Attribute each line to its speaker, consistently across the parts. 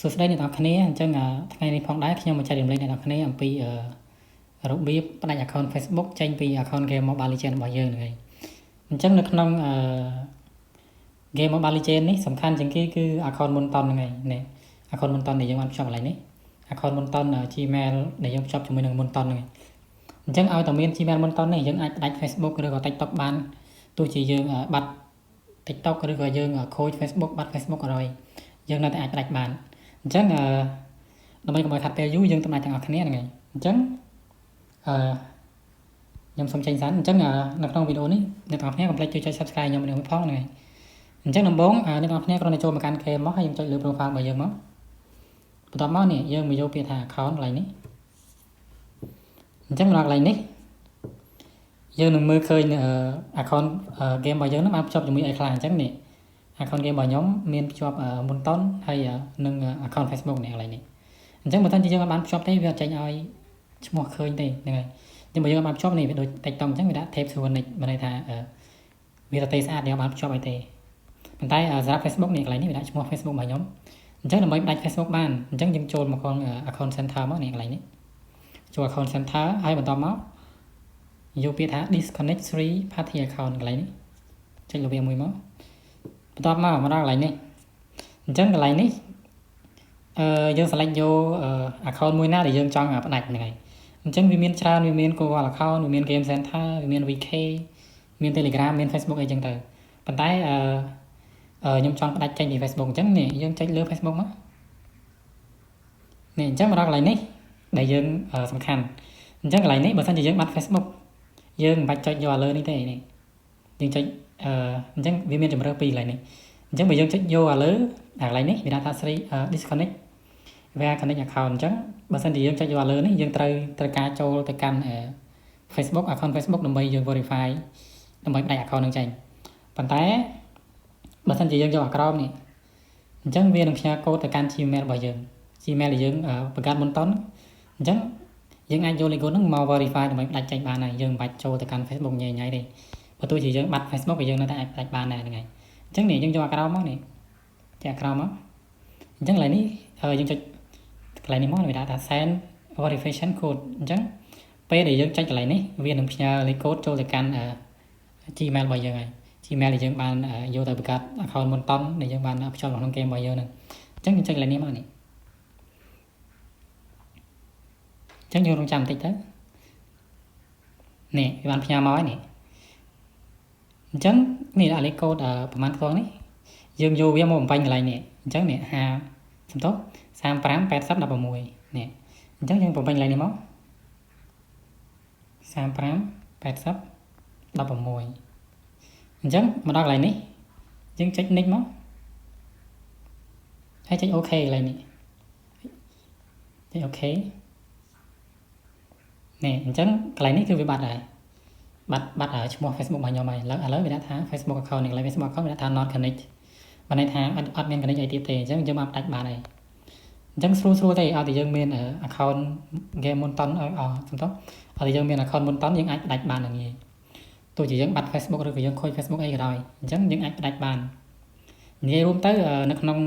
Speaker 1: សួស្តីអ្នកទាំងអស់គ្នាអញ្ចឹងថ្ងៃនេះផងដែរខ្ញុំមកចែករំលែកអ្នកទាំងអស់គ្នាអំពីរបៀបផ្ដាច់ account Facebook ចេញពី account game Mobile Legends របស់យើងហ្នឹងឯងអញ្ចឹងនៅក្នុងgame Mobile Legends នេះសំខាន់ជាងគេគឺ account Moonton ហ្នឹងឯងនេះ account Moonton ដែលយើងបានភ្ជាប់កន្លែងនេះ account Moonton Gmail ដែលយើងភ្ជាប់ជាមួយនឹង Moonton ហ្នឹងឯងអញ្ចឹងឲ្យតែមាន Gmail Moonton នេះយើងអាចផ្ដាច់ Facebook ឬក៏ TikTok បានទោះជាយើងបាត់ TikTok ឬក៏យើងខូច Facebook បាត់ Facebook ក៏ដោយយើងនៅតែអាចផ្ដាច់បានអញ្ចឹងអឺដើម្បីកុំឲ្យខាត់ពេលយូរយើងតំណាច់ទាំងអស់គ្នាហ្នឹងឯងអញ្ចឹងអឺខ្ញុំសូមចេញសិនអញ្ចឹងនៅក្នុងវីដេអូនេះអ្នកទាំងអស់គ្នាកុំភ្លេចជួយចុច Subscribe ខ្ញុំម្នាក់មួយផងហ្នឹងឯងអញ្ចឹងដំបូងអ្នកទាំងអស់គ្នាគ្រាន់តែចូលមកកាន់ game មកហើយយើងចុចលើ profile របស់យើងមកបន្ទាប់មកនេះយើងមកយកពាក្យថា account កន្លែងនេះអញ្ចឹងមកដល់កន្លែងនេះយើងនឹងមើលឃើញ account game របស់យើងនឹងបានភ្ជាប់ជាមួយអីខ្លះអញ្ចឹងនេះ account game របស់ខ្ញុំមានភ្ជាប់ Moonton ហើយនិង account Facebook នេះកន្លែងនេះអញ្ចឹងបើសិនជាយើងអត់បានភ្ជាប់ទេវាអត់ចេញឲ្យឈ្មោះឃើញទេហ្នឹងហើយអញ្ចឹងបើយើងអត់បានភ្ជាប់នេះវាដូច TikTok អញ្ចឹងវាដាក់ tap to connect មានន័យថាវាទទេស្អាតយើងអត់បានភ្ជាប់អីទេប៉ុន្តែសម្រាប់ Facebook នេះកន្លែងនេះវាដាក់ឈ្មោះ Facebook របស់ខ្ញុំអញ្ចឹងដើម្បីផ្ដាច់ Facebook បានអញ្ចឹងយើងចូលមកក្នុង account center មកនេះកន្លែងនេះចូល account center ហើយបន្តមកយកពាក្យថា disconnect third party account កន្លែងនេះចុចលើវាមួយមកបន្ទាប់មកមកដល់កន្លែងនេះអញ្ចឹងកន្លែងនេះអឺយើង select យក account មួយណាដែលយើងចង់ផ្ដាច់ហ្នឹងហើយអញ្ចឹងវាមានច្រើនវាមាន Google account វាមាន Game Center វាមាន VK មាន Telegram មាន Facebook អីចឹងទៅប៉ុន្តែអឺខ្ញុំចង់ផ្ដាច់ចេញពី Facebook អញ្ចឹងនេះយើងចុចលើ Facebook មកនេះអញ្ចឹងមកដល់កន្លែងនេះដែលយើងសំខាន់អញ្ចឹងកន្លែងនេះបើសិនជាយើងបាត់ Facebook យើងមិនបាច់ចុចយកលើនេះទេនេះយើងចុចអឺអញ្ចឹងវាមានជម្រើសពីរកន្លែងនេះអញ្ចឹងបើយើងចុចយកអាលើអាកន្លែងនេះវាដាក់ថា three disconnect via connect account អញ្ចឹងបើសិនជាយើងចុចយកអាលើនេះយើងត្រូវត្រូវការចូលទៅកាន់ Facebook account Facebook ដើម្បីយើង verify ដើម្បីផ្ដាច់ account នឹងចេញប៉ុន្តែបើសិនជាយើងយកអាក្រោមនេះអញ្ចឹងវានឹងផ្ញើកូដទៅកាន់ Gmail របស់យើង Gmail ដែលយើងបង្កើតមុនតនអញ្ចឹងយើងអាចយកលេខកូដហ្នឹងមក verify ដើម្បីផ្ដាច់ចេញបានហើយយើងមិនបាច់ចូលទៅកាន់ Facebook ញ៉ៃញ៉ៃទេបើទោះជាយើងបាត់ Facebook ក៏យើងនៅតែអាចផ្ដាច់បានដែរហ្នឹងហើយអញ្ចឹងនេះយើងយកអាក្រោមមកនេះចាអាក្រោមមកអញ្ចឹងកន្លែងនេះយើងចុចកន្លែងនេះមកវាដាក់ថា send verification code អញ្ចឹងពេលដែលយើងចុចកន្លែងនេះវានឹងផ្ញើលេខកូដចូលទៅកាន់ Gmail របស់យើងហើយ Gmail ដែលយើងបានយកទៅបង្កើត account មុនតនដែលយើងបានភ្ជាប់នៅក្នុង game របស់យើងហ្នឹងអញ្ចឹងយើងចុចកន្លែងនេះមកនេះអញ្ចឹងយើងរងចាំបន្តិចទៅនេះវាបានផ្ញើមកហើយនេះអញ្ចឹងនេះដាក់លេខកូដប្រហែលខ្ទង់នេះយើងយកវាមកបំពេញកន្លែងនេះអញ្ចឹងនេះ50សំទោស35 80 16នេះអញ្ចឹងយើងបំពេញកន្លែងនេះមក35 80 16អញ្ចឹងមកដល់កន្លែងនេះយើងចុច next មកហើយចុច OK កន្លែងនេះចុច OK នេះអញ្ចឹងកន្លែងនេះគឺវាបាត់ហើយបាត់បាត់ឈ្មោះ Facebook របស់ខ្ញុំហើយឥឡូវឥឡូវវាដាក់ថា Facebook account នេះកន្លែង Facebook account វាដាក់ថា not connect បានន័យថាអត់អត់មាន connect អីទៀតទេអញ្ចឹងយើងមកផ្ដាច់បានហើយអញ្ចឹងស្រួលស្រួលទេឲ្យតែយើងមាន account game មុនតនអសំទោសឲ្យតែយើងមាន account មុនតនយើងអាចផ្ដាច់បាននឹងងាយទោះជាយើងបាត់ Facebook ឬក៏យើងខូច Facebook អីក៏ដោយអញ្ចឹងយើងអាចផ្ដាច់បាននិយាយរួមទៅនៅក្នុង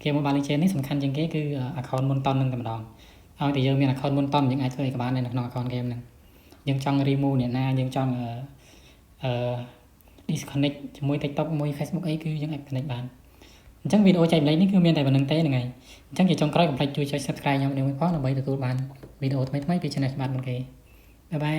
Speaker 1: game Mobile Legends នេះសំខាន់ជាងគេគឺ account Moonton នឹងតែម្ដងឲ្យតែយើងមាន account Moonton យើងអាចធ្វើអីក៏បានដែរនៅក្នុង account game ហ្នឹងយើងចង់ remove អ្នកណាយើងចង់អឺ disconnect ជាមួយ TikTok មួយ Facebook អីគឺយើងអាច connect បានអញ្ចឹងវីដេអូចែករំលែកនេះគឺមានតែប៉ុណ្ណឹងទេហ្នឹងហើយអញ្ចឹងជាចុងក្រោយកុំភ្លេចជួយចុច Subscribe ខ្ញុំនេះមួយផងដើម្បីទទួលបានវីដេអូថ្មីៗពី Channel ច្បាប់មុនគេbye bye.